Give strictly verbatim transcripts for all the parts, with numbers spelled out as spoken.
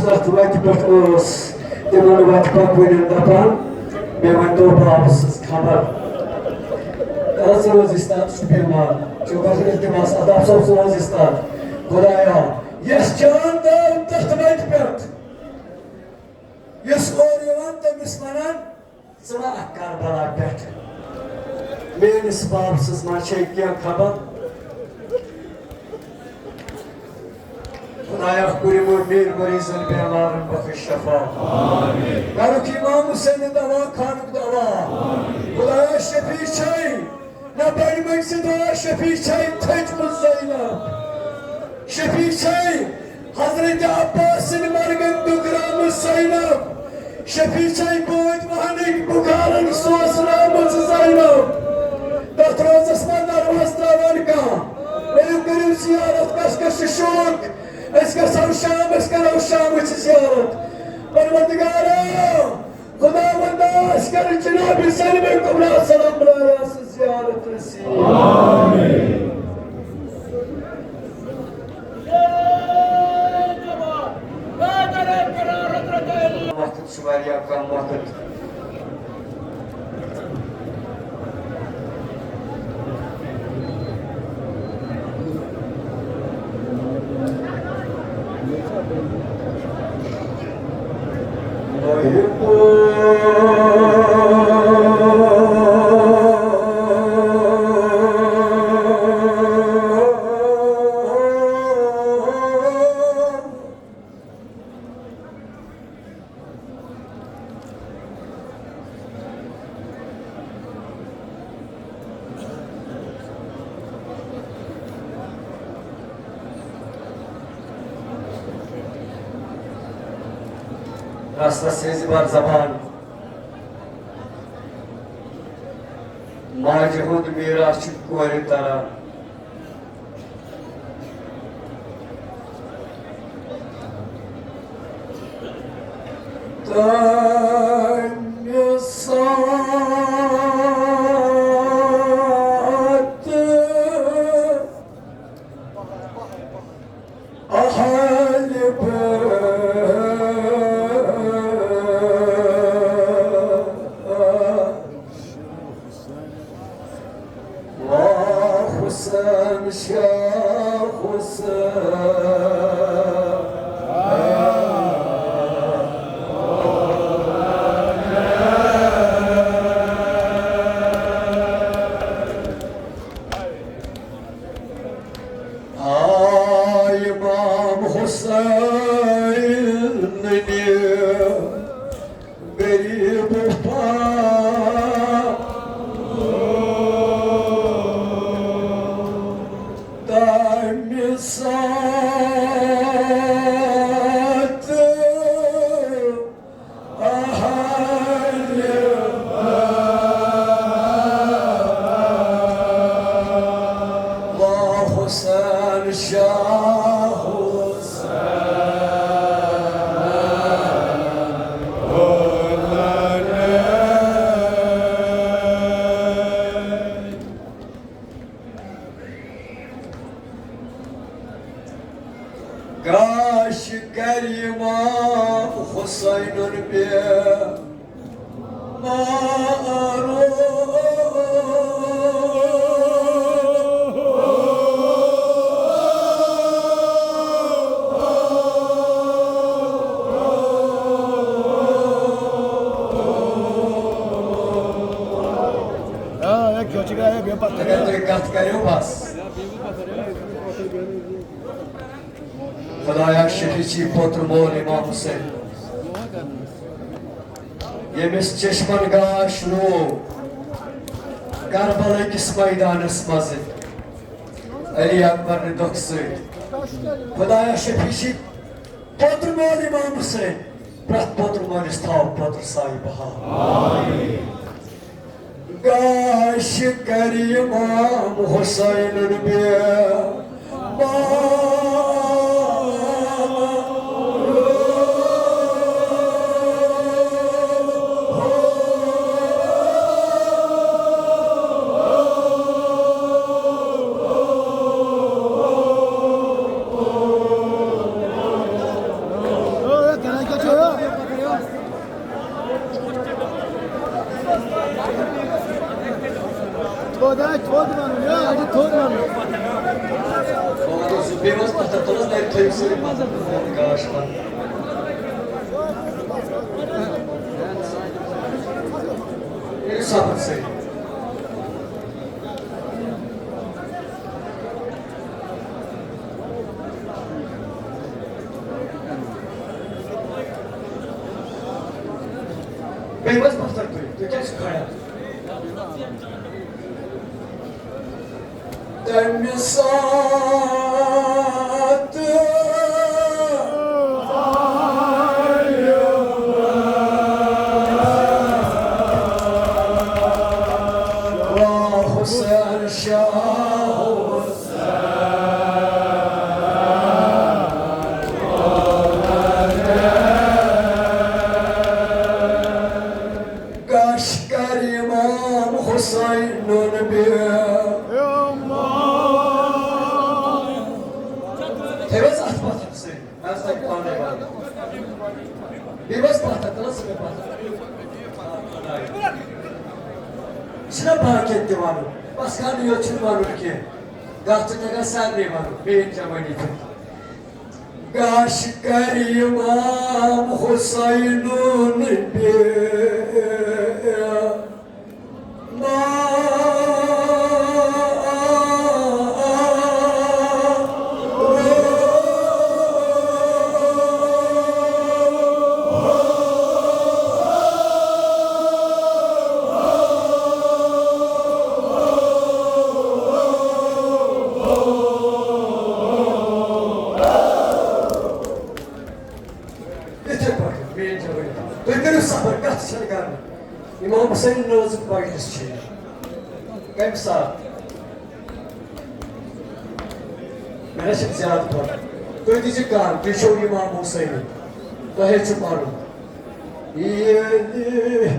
تَتھ وَتہِ پٮ۪ٹھ ٲس تِمَن وَتہِ پَکوٕنٮ۪ن دَپان، "مےٚ ؤنۍتو بابہٕ سٕنٛز خبر۔" کیٛاہ ژٕ روزِ اِستاد سُہ بٮ۪مار؟ ژےٚ گژھِ التماس، اَدٕ اَفسوس ژٕ روزِ اِستاد۔ خۄدایا، یَس جان داو تَتھ وَتہِ پٮ۪ٹھ، یُس اورٕ یِوان تٔمِس وَنان، ژٕ ما اَتھ کربلا پٮ۪ٹھ؟ میٲنِس باب سٕنٛز ما چھے کینٛہہ خبر؟ خۄدایا، کُرِ مُر میٖر مریضن بیمارن بخش شفا۔ گرُک امام حسین دوا خانُک دوا۔ خۄدایا، شفیع چھے، نہ بڑِ مٔنٛزِ دعا، شفیع چھے تھٔجمٕژ زینب۔ شفیع چھے حضرت عباس سٕنٛدِ مرگن دُگرامٕژ زینب۔ شفیع چھے بٲتۍ وہنٕکۍ بُخارن سوزنٲومٕژ زینب۔ تتھ روزس منٛز دروازٕ تراوان کانٛہہ۔ ؤلِو کٔرِو زیارت، کس کس چھُ شوق؟ أسۍ گژھو شام، أسۍ کرو شامٕچ زیارت۔ پروردگارا، خداوندا، اَسہِ کَرِ جناب زینب کبریٰ سلام اللہ علیہا سٕنٛز زیارت نصیب۔ وقت چھُ واریاہ کم وقت۔ رستس ہٕنٛز بر زبان۔ ماجہِ ہُنٛد میٖراث چھُ کورِ تران۔ تَمہِ ساتہٕ اہل بیت، واہ حسین شاہ حسین۔ آ امام حسین نہِ غریب پا تَمہِ ساتہٕ اہل بیت، واہ حسین شاہ حسین۔ گاش کرِ امام حسینُن بیمار۔ آ، اے کیٛاہ چھِ گژھان، اے بے پتہ۔ اگر تُہۍ کتھ کٔرِو، بس۔ خدایا، شفیع چھی پوتُر مول امام حسین، ییٚمِس چشمن گاش روو کربلا کِس میدانس منٛز علی اکبر نہِ دۄکھٕ سۭتۍ۔ خدایا، شفیع چھی پوتُر مول امام حسین، پرٛٮ۪تھ پوتُر مٲلِس تھاو پوتُر سایہِ بہار۔ گاش کرِ امام حسینُن بیمار۔ خۄداے، تھوٚد وَنُن، یا، اَتہِ تھوٚد وَنُن۔ وۄنۍ گوٚو زٕ بیٚیہِ منٛز پَتھر تُلُن، تَتہِ تھٲیِو سٲری پَتھر تُلِتھ، گاش پَتھر۔ کٔرِو صبر سٲری۔ بیٚیہِ منٛز پَتھر تُلِو، تُہۍ کیٛازِ چھِو کھڑا؟ تَمہِ ساتہٕ واہ حسین شاہ حسین۔ گاش کر امام حسینُن بیٚیہِ۔ تھٲیِو حظ اَتھ پَتھر سۭتۍ۔ مےٚ حظ تَگہِ پانَے وَنُن۔ بیٚیہِ حظ پَتھر، تَلہٕ حظ ژٕ مےٚ پَتھر۔ یہِ چھُنہ باقیَن تہِ وَنُن۔ بَس خانٕے یوت چھُنہٕ وَنُن کینٛہہ۔ گژھ ژٕ تہِ گژھ سارنٕے وَنُن۔ بیٚیہِ ییٚتہِ کیٛاہ وَنہِ تِم۔ گاش کر امام حسینُن بیٚیہِ۔ یِتھَے پٲٹھۍ، میٛٲنۍ جوٲنۍ۔ تُہۍ کٔرِو صبر، کَتھ چھَنہٕ کَرٕنۍ۔ امام حسین نٲزٕک مجلس چھِ۔ کَمہِ ساتہٕ؟ مےٚ نہ چھِ زیادٕ پَتہ۔ تُہۍ تہِ چھِ کَران، تُہۍ چھِو امام حسین۔ تۄہے چھُ پَرُن۔ ییٚلہِ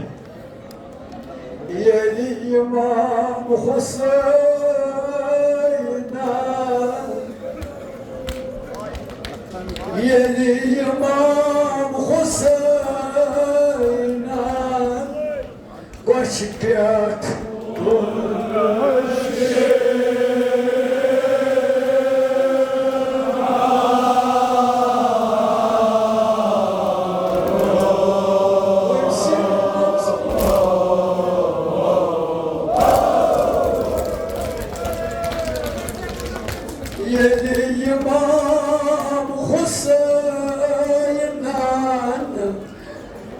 ییٚلہِ امام حسینن، ییٚلہِ امام حسینن کۄچھِ پٮ۪ٹھ ییٚلہِ امام حسینن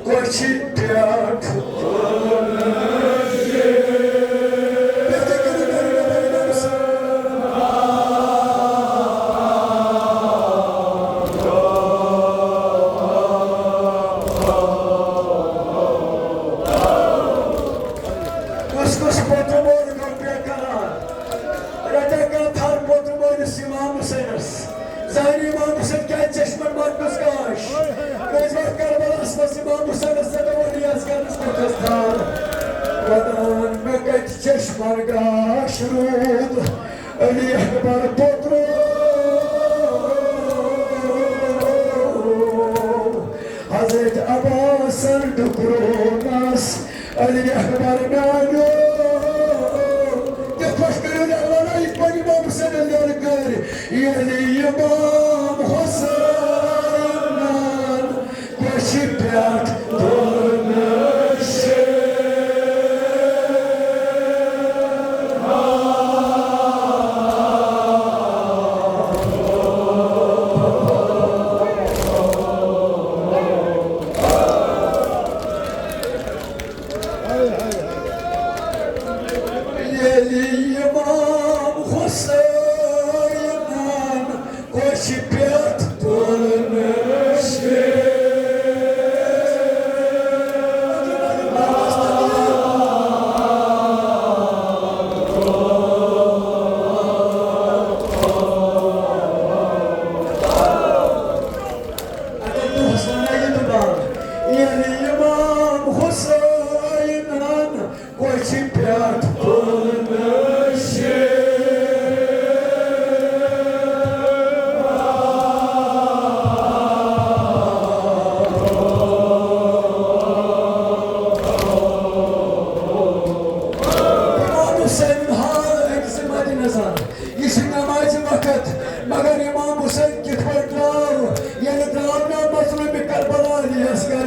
کۄچھِ پٮ۪ٹھ کُس کُس پوٚتُم اوس گۄڈٕ بیٚیہِ کران؟ رٹا کانٛہہ تھر پوٚتُم ٲمِس امام حسینس۔ زانہِ امام حسین کیٛازِ چشمن منٛز گوٚژھ گاش؟ کٔژ وقت کربلاہس منٛز امام حسینس ژےٚ دوٚپُتھ ریاض کرنس پٮ۪ٹھ ٲس تھر؟ ونان مےٚ کتہِ چشمن گاش روٗد؟ علی اکبر پوٚترو حضرت عباسن ٹُکرونس۔ علی اکبر میانیو، کِتھ پٲٹھۍ کٔرِو لڑٲے پننہِ امام حسینن لڑ کٔرۍ؟ ییٚلہِ امام حسینن کۄچھِ پٮ۪ٹھ تُلنہٕ شیر۔ ییٚلہِ امام حسینن کۄچھِ پٮ۪ٹھ تُلنہٕ شیر۔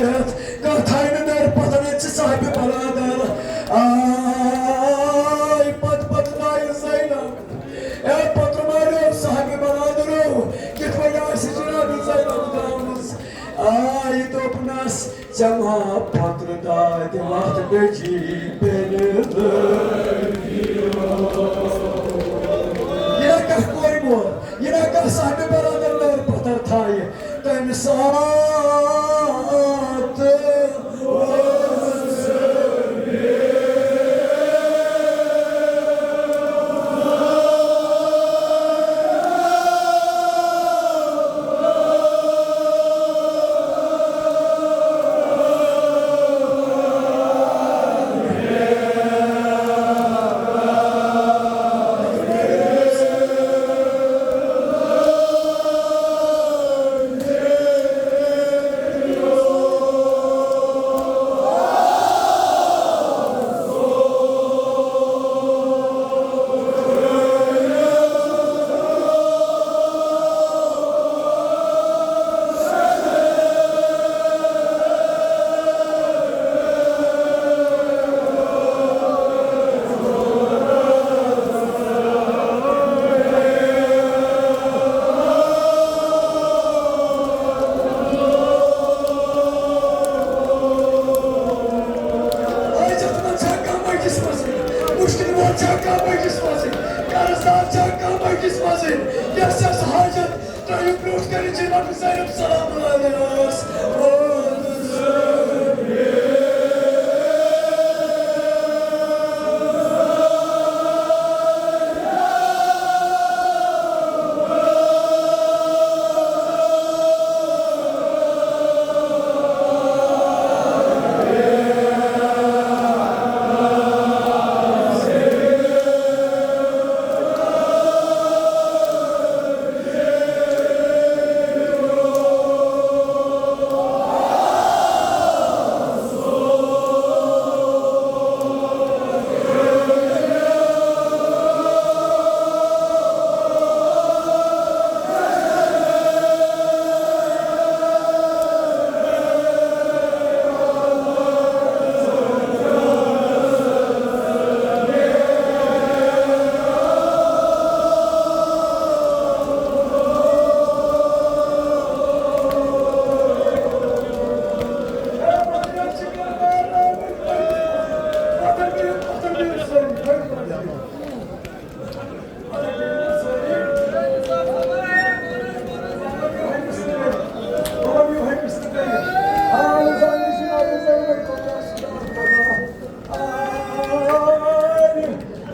کانٛہہ تھایہِ نہٕ نٔر پتھر، ییٚتہِ چھِ صاحبِ برادر۔ آے پتہٕ پتہٕ نایہِ زینب۔ اے پتہٕ ماریو صاحبِ برادرو، کِتھ پٲٹھۍ آسہِ جناب زینب درٛامٕژ؟ آے دوٚپنس، ژےٚ ما پترٕ دادِ وتھ بجی بیٚنہِ لٲگِو۔ یہِ نا کانٛہہ کورِ مول، یہِ نا کانٛہہ صاحبِ برادر نٔر پتھر تھایہِ۔ تَمہِ ساتہٕ۔ حاجت مند چھا کانٛہہ أکِس منٛزٕے؟ مُشکِل وول چھا کانٛہہ أکِس منٛزٕے؟ قرض دار چھا کانٛہہ أکِس منٛزٕے؟ یَس یَس حاجت ترٛٲیِو برٛونٛٹھ کَنہِ جناب زینب سلام علیہَس۔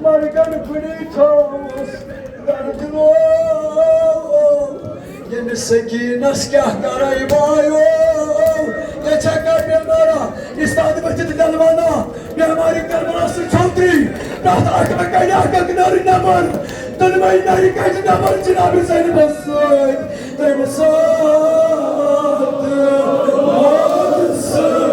مرگن کُنی تھوس گردنو۔ ییٚمِس سکیٖنس کیٛاہ کرے وایو، یہِ چھا کتھ بیمارا، استاد ؤتھِتھ دلوانا، بیمارِ کربلا سُہ چھوتری، پرٛتھ اکھ اکھ اکھ اکھ نٔر نٮ۪بر، دۄنوَے نرِ کجہِ نٮ۪بر جناب زینبس سۭتۍ۔ تَمہِ ساتہٕ ووت سُہ۔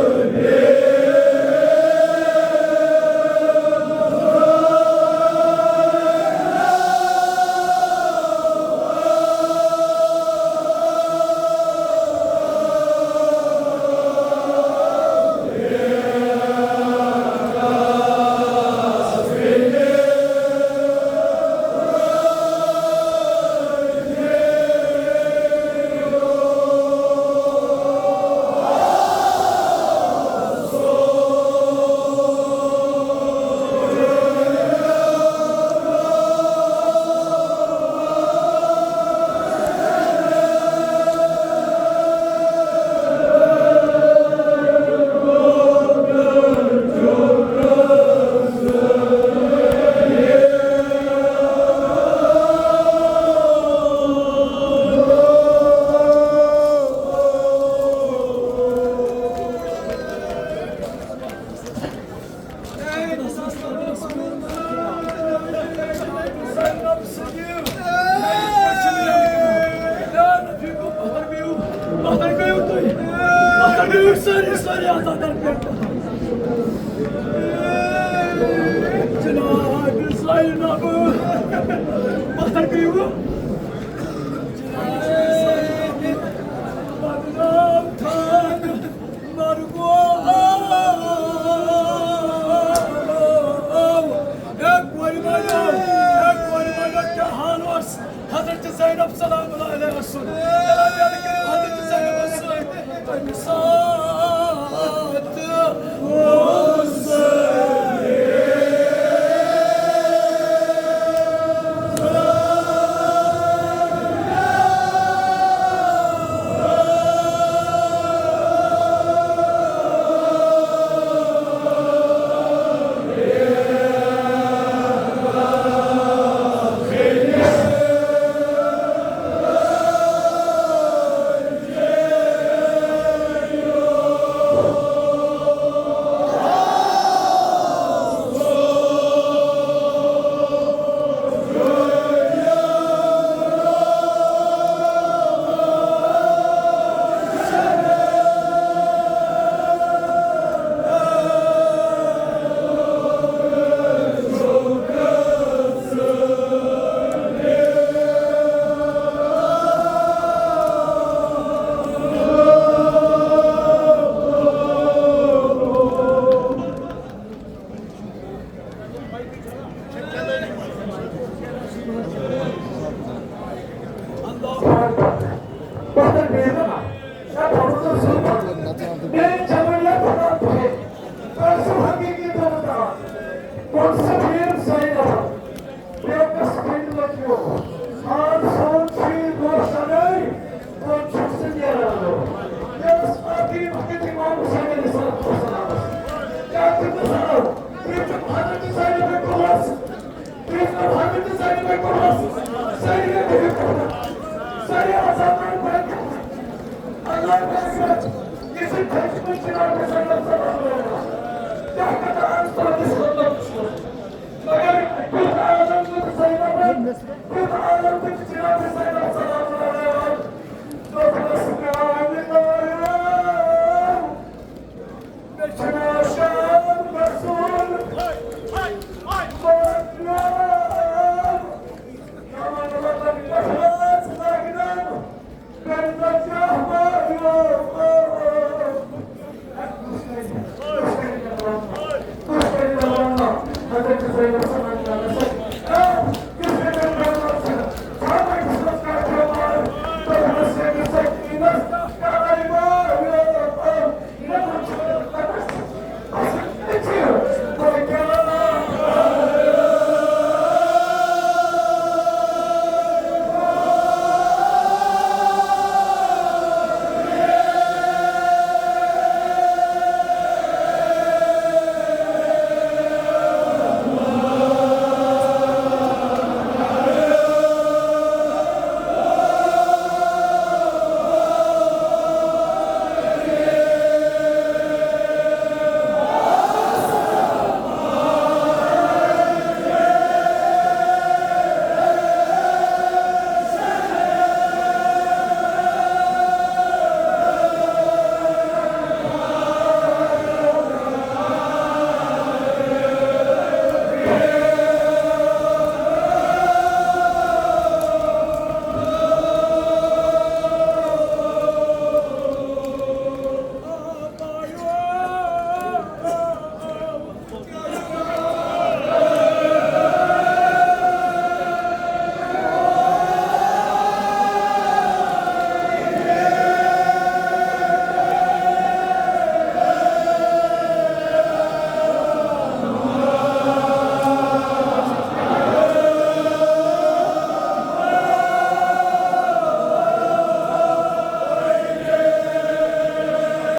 زینب سلام اللہ علیہ السلام۔ حضرت زینب السلام۔